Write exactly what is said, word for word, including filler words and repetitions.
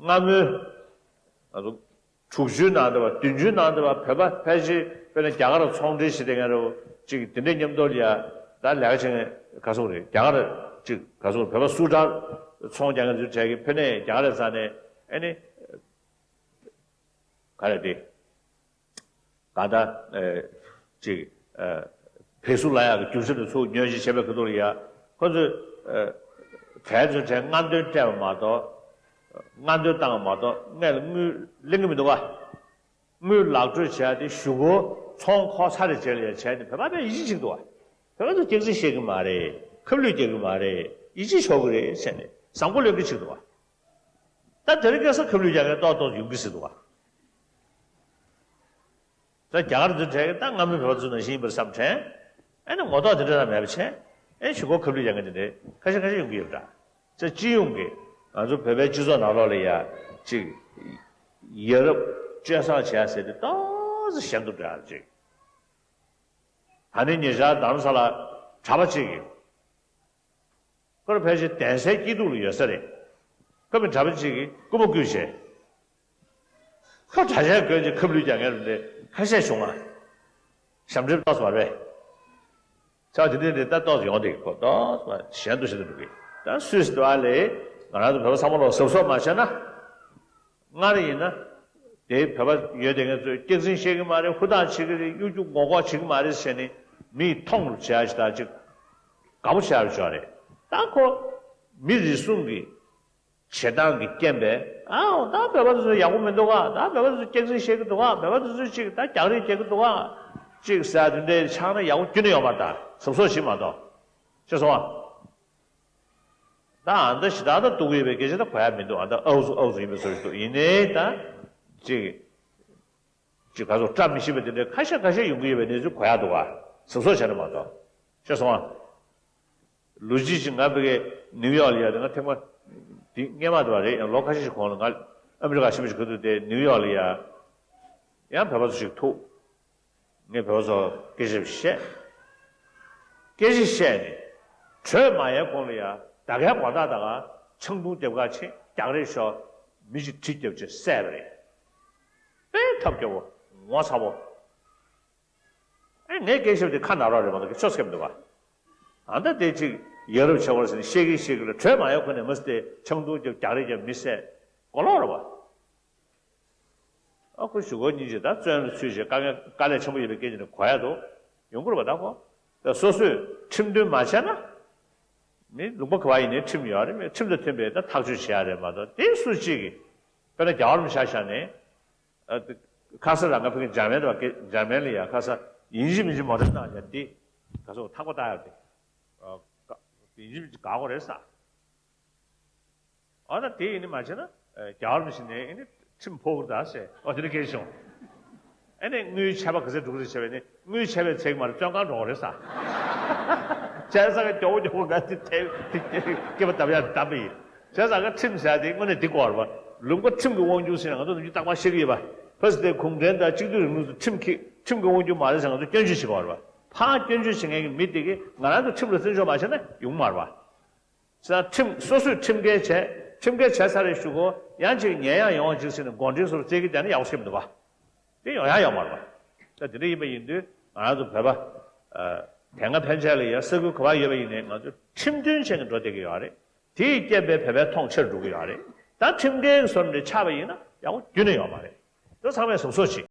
སྔ་མོའི་ང་ཚོ་དྲུག་ཅུའི་ནང་དུ་བ་བདུན་ཅུའི་ནང་དུ་བ་བོད་པ་ཕལ་ཆེར་དཔེར་ན་རྒྱ་གར་ཚོང་འབྲེལ་ཞིག་དེ་ངས་རོ་ཅིག་དེ་འདྲའི་མཉམ་དུ་ལ་ཡ་ད་ལས་ཀ་བྱེད་མཁན་ག་སོང་རེད། རྒྱ་གར་ཅིག་ག་སོང་བོད་པ་སུ་དྲག་ཚོང་རྒྱག་མཁན་ཚོའི་གྲས་ཀྱི་ཕེ་ནས་རྒྱ་གར་རེད་ས་ནས་ཨེ་ནི་ག་རེ་དེ་ག་ད་ཨེ་ཅིག་ཨེ་བེ་སུ་ལ་ཡག་གི་རྒྱུ་ཆ་དེ་ཚུར་ཉོས་ཅིག་བྱས་པའི་ཁ་ཐུག་ལ་ཡ་ཁོ་ཚོས་ཨེ་གྲས་ཚོའི་གྲས་སྔ་འདོན་སྤྲད་པ་མ་གཏོགས་སྔ་འདོན་བཏང་བ་མ་གཏོགས་སྔས་ལ་དངུལ་ལེན་གི་མི་འདུག་ག་དངུལ་ལག་སྤྲོད་བྱས་ཏེ་གཞུག་གུ་ཚོང་ཁོ་ཚ་རེ་བྱས་ལ་ཡ་བྱས་ཏེ་བོད་པ་དཔེ་ཡིད་ཆེས་བྱེད་ཀྱི་འདུག་ག་བོད་པ་ཚོ་སྐྱག་རྫུན་བཤད་ཀྱི་མ་རེད། ཁབ་ལུད་རྒྱག་གི་མ་རེད། ཡིད་ཆེས་ཆོག་གི་རེད་ཟེར་ནས་བཟང་པོ་ལོན་གྱི་བྱེད་ཀྱི་འདུག་ག་ད་དེ་རིང་ཁ་སང་ཁབ་ལུད་རྒྱག་མཁན་ཏོག་ཏོག་ཡོང་གི་ཟེར་འདུག་ག་ད་རྒྱ་གར་ཚོའི་གྲས་ཀྱི་ད་སྔ་མོའི་བོད་པ་ཚོ་ནང་བཞིན་ཡིན་པར་བསམ་དྲན། ཨེ་ནི་ངོ་ཐོག་དེ་འདྲ་རང་མེད་པ་བྱས། ཨེ་གཞུག་གུ་ཁབ་ལུད་རྒྱག་མཁན་དེ་འདྲའི་ཁ་ཤས་ཁ་ཤས་ཡོང་གི་ཡོད་པ་འདྲ། ཚེ་སྤྱི་ཡོངས་ཀྱི་ང་ཚོ་བོད་པའི་སྤྱི་ཚོགས་ནང་ལོགས་ལ་ཡ་ཅིག་ཡ་རབས་སྤྱོད་བཟང་བྱས་ཟེར་ཏེ་ཏོག་ཙམ་ཞན་དུ་འགྲོ་ཡ་ཅིག་ད་ནི་ཉེ་ཆར་རྡ་རམ་ས་ལ་གྲྭ་པ་གཅིག་གིས་ཁོ་རང་ཕལ་ཆེར་གདན་སའི་སྐྱིད་སྡུག་ལ་ཡོད་ས་རེད། ཁོ་མི་གྲྭ་པ་གཅིག་གིས་རྐུན་མ་རྐུས་བྱས། ཁོ་གྲྭ་ཆས་གོན་ཅིག་ཁབ་ལུད་རྒྱག་མཁན་རེད་དེ་ཁ་ཤས་བྱུང་ང་། ཞབས་འདྲེན་ཏོག་ཙམ་མ་རེད། ཆ་དེ་འདྲ་དེ་ལྟ་ཏོག་ཙམ་ཡོང་དེ་ཁོ་ཏོག་ཙམ་ཞན་དུ་ཞན་དུ་འགྲོ་གི། ད་སུད་སི་དུ་ཨ་ལེ་ང་རང་ཚོ་བོད་པ་ཚང་མ་ལོག་གཟབ་གཟབ་མ་བྱས་ན། སྔར་ཡིན་ན། དེའི་བོད་པ་ཡོད་དེ་ངས་ཚོས་སྐྱག་རྫུན་བཤད་གི་མ་རེད། ཧུར་ཐག་བྱེད་གི་རེད། གཡོ་སྒྱུ་ངོ་ལྐོག་བྱེད་གི་མ་རེད་ཟེར་ནས་མིས་མཐོང་རུ་བྱས་ཞིག་ད་ཅིག་དགའ་པོ་བྱས་པ་ཅིག་རེད། ད་ཁོ་མི་རེ་ཟུང་གི་བྱེད་སྟངས་ཀྱི་རྐྱེན་པས་ཨའོ་ད་བོད་པ་ཚོ་ཡག་པོ་མི་འདུག་ག་ད་བོད་པ་ཚོ་སྐྱག་རྫུན་བཤད་གི་འདུག་ག་བོད་པ་ཚོ་ཅིག་ད་རྒྱག་རེས་རྒྱག་གི་འདུག་ག་ཅིག་ཟེར་དེ་འདྲའི་ཆགས་ན་ཡག་པོ་རྒྱུན་ནས་ཡོད་མ་རེད། ད་གཟབ་གཟབ་བྱེད་མ་གཏོགས་ཤེས་སོང་ཨ། ད་ཨ་མདའ་ཞེ་དྲག་ད་གཏུག་གི་ཡོད་པའི་སྐད་ཆ་ད་གོ་ཡ་མི་འདུག་ཨ་མདའ་ཨའུ་ཚུགས་ཨའུ་ཚུགས་ཡིན་པའི་བཟོ་ཞིག་འདུག་ཡིན་ནའི་ད་ཅིག་ཅིག་ག་ཚོད་བཀྲ་མི་ཤིས་པ་དེ་འདྲའི་ཁ་ཤས་ཁ་ཤས་ཡོང་གི་ཡོད་པའི་གནས་ཚུལ་གོ་ཡ་འདུག་ག་གཟབ་གཟབ་བྱས་ན་མ་གཏོགས་ཤེས་སོང་ཨ། ལོ་གཅིག་ཅིག་ང་ཕ་གི་ནིའུ་ཡོག་ལ་ཡ་དེ་སྔ་ཐེངས་མ་འདི་སྔས་མ་དེ་བ་རེད། ཡང་ལོ་ཁ་ཤས་ཤིག་གོང་ལ་ང་ཨ་མི་རི་ཀ་ཞིབ་པ་ཞིག་ག་དུས་དེ་ནིའུ་ཡོག་ལ་ཡ་ཡང་བོད་པ་ཚོ་ཞིག་ཐུག་ངས་བོད་པ་ཚོར་སྐད་ཆ་བཤད། སྐད་ཆ་བཤད་ནས་གྲོས་མ་ཡལ་གོང་ལ་ཡ་ད་གའི་གོ་ཐག་ད་ག་ཆང་འཐུང་རྒྱབ་ཁ་ཕྱིན་རྒྱག་རེས་ཤོར། མི་གཅིག་གྲི་རྒྱབ་བྱས་བསད་པ་རེད། དཔེ་ཐབས་སྐྱོ་བོ་ངོ་ཚ་བོ། ཨེ་ངས་སྐད་ཆ་དེ་ཁ་ན་རོགས་རེད་མ་གཏོགས་ཆོས་སྐད་མི་འདུག་ག་ཨ་ད་དེ་ཅིག་ཡ་རབས་ཆེ་བར་ཟེར་ནས་བཤད་ཀྱི་བཤད་ཀྱི་ལ་གྲོས་མ་ཡལ་གོང་ནས་མ་ཟེར་ཏེ་ཆང་འཐུང་རྒྱབ་རྒྱག་རེས་རྒྱབ་མི་བསད་གོ་ལོག་རེད་བ། ཨ་ཁོ་གཞུག་གུ་སྙིང་རྗེ་ད་བཙོན་ལ་ཚུད་བྱས་དཀའ་ངལ་དཀའ་ལས་ཆེན་པོ་ཡོད་པའི་སྐད་ཆ་ནི་གོ་ཡ་འདུག་ཡོང་གི་རེད་པ། ད་ཁོ་ད་སོ་སོས་ཁྲིམས་མཐུན་མ་བྱས་ན། མི་ལུང་པ་ག་བ་ཡིན་ནའི་ཁྲིམས་ཡོད་རེད། མི་ཁྲིམས་དང་མཐུན་པའི་ད་ཐག་གཅོད་བྱེད་ཡ་རེད་མ་གཏོགས་དེ་སུ་གཅིག་གིས་དཔེར་ན་རྒྱལ་བ་རིན་པོ་ཆེ་ཆ་བཞག་ནས་ཨ་ཁ་ས་རང་ག་ཕ་གི་འཇར་མན་དང་འཇར་མན་ལ་ཡ་ཁ་ས་ཡིན་གཅིག་མིན་གཅིག་མོ་ཊ་བཏང་ཡ་དེ་ག་སོ་ཐག་པ་བཏགས་ཡ་དེ་ཡིན་གཅིག་མིན་གཅིག་དགའ་གོ་རེད་ས། ཨ་ད་དེ་ཡིན་ནི་མ་བྱས་ན་རྒྱལ་བ་རིན་པོ་ཆེ་ནས་ཡིན་ནི་ཁྲིམས་ཕོག་གི་རེད་ད་ཟེར་ཨོ་དེ་འདྲ་སྐད་བྱུང་། ཨ་ནི་དངུལ་ཆད་པ་ག་ཚད་འགྲོ་གི་རེད་ཟེར་བས་ནི་དངུལ་ཆད་པའི་ཚད་མར་བཙོན་ཁང་འགྲོ་གི་རེད་ས། བྱས་ཙང་གི་མགྱོགས་པོ་མགྱོགས་པོ་ང་དེ་དེ་དེ་སྐེད་པ་བརྡབ་ཡ་བརྡབ་པ་ཡིན། བྱས་ཙང་གི་ཁྲིམས་ཟེར་དེ་དངོས་གནས་འདི་གོ་བར་བ་ལུང་པ་ཁྲིམས་ཀྱི་དབང་སྒྱུར་ཟེར་ན་ང་ཚོ་ནམ་རྒྱུན་རྟག་པར་བཤད་ཀྱི་ཡོད་པ། ཕ་སི་དེ་གུང་ཁྲན་ཏང་སྤྱི་འཐུས་རིང་ལུགས་སུ་ཁྲིམས་ཀྱི་ཁྲིམས་ཀྱི་དབང་སྒྱུར་མ་རེད་ཟེར་ང་ཚོ་སྐྱོན་བརྗོད་བྱེད་ཀྱི་ཡོད་པ། ཕར་སྐྱོན་བརྗོད་བྱེད་མཁན་གྱི་མི་དེ་གིས་ང་རང་ཚོ་ཁྲིམས་ལ་བརྩི་འཇོག་མ་བྱས་ན་ཡོང་མ་རེད་པ། ས་ཁྲིམས་སོ་སོས་ཁྲིམས་འགལ་བྱས། ཁྲིམས་འགལ་བྱས་ཚར་རེ་ཞུ་གོ་ཡང་ཅིག་ཉེས་ཡང་ཡོང་བ་ཅིག་ཟེར་ནས་དགོངས་འགྲེལ་སོར་བཙལ་གི་བསྡད་ན་ཡག་པོ་ཤེས་མི་འདུག་བ། དེ་ཡོང་ཡང་ཡོང་མ་རེད་བ། ད་དེ་འདྲ་ཡིན་པ་ཡིན་དུས་ང་རང་ཚོ་བོད་པ་དེ་སྔ་ཕན་ཆད་ལ་ཡ་ས་ཁུལ་ག་བ་ཡོད་པ་ཡིན་ནའི་ང་ཚོ་ཁྲིམས་མཐུན་བྱས་ནས་འགྲོ་བསྡད་ཀྱི་ཡོད་རེད། དེའི་རྐྱེན་པས་བོད་པའི་མཐོང་ཆེར་འགྲོ་གི་ཡོད་རེད། ད་ཁྲིམས་འགལ་གྱི་སོར་འདྲ་ཆགས་པ་ཡིན་ན་ཡག་པོ་རྒྱུན་ནས་ཡོང་མ་རེད། དེ་ཚང་མས་གཟབ་གཟབ་བྱེད།